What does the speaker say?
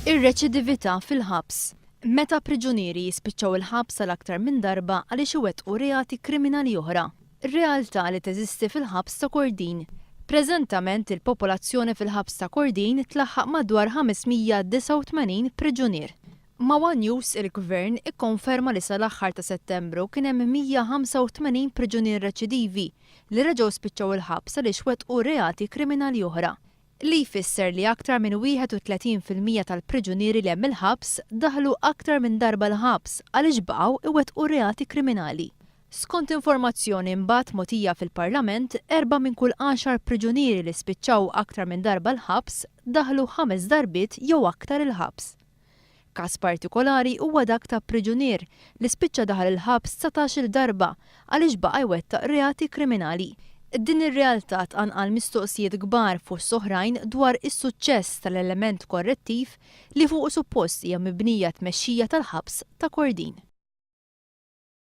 Ir-reċidività fil-ħabs. Meta priġunieri jispiċċaw il-ħabs għal aktar minn darba għaliex iwettqu reati kriminali oħra. Realtà li teżisti fil-ħabs ta' Kordin. Preżentament il-popolazzjoni fil-ħabs ta' Kordin tlaħħaq madwar 589 priġunier. Ma' one News il-Gvern ikkonferma li sal-aħħar ta' Settembru kien hemm 185 priġunier reċidivi li reġgħu spiċċaw il-ħabs għaliex wettqu reati kriminali oħra. Li jfisser li aktar minn 31% tal-priġunieri li hemm il-ħabs daħlu aktar minn darba l-ħabs għaliex baqgħu iwettqu reati kriminali. Skont informazzjoni mbagħad mogħtija fil-Parlament, erbgħa minn kull għaxar priġunieri li spiċċaw aktar minn darba l-ħabs daħlu ħames darbiet jew aktar il-ħabs. Każ partikolari huwa dak ta' priġunier li spiċċa daħal il-ħabs 19-il darba għaliex baqa' jwettaq reati kriminali. Din ir-realtà tqanqal mistoqsijiet kbar fost oħrajn dwar is-suċċess tal-element korrettiv li fuqu suppost hija mibnija t-tmexxija tal-ħabs ta' Kordin.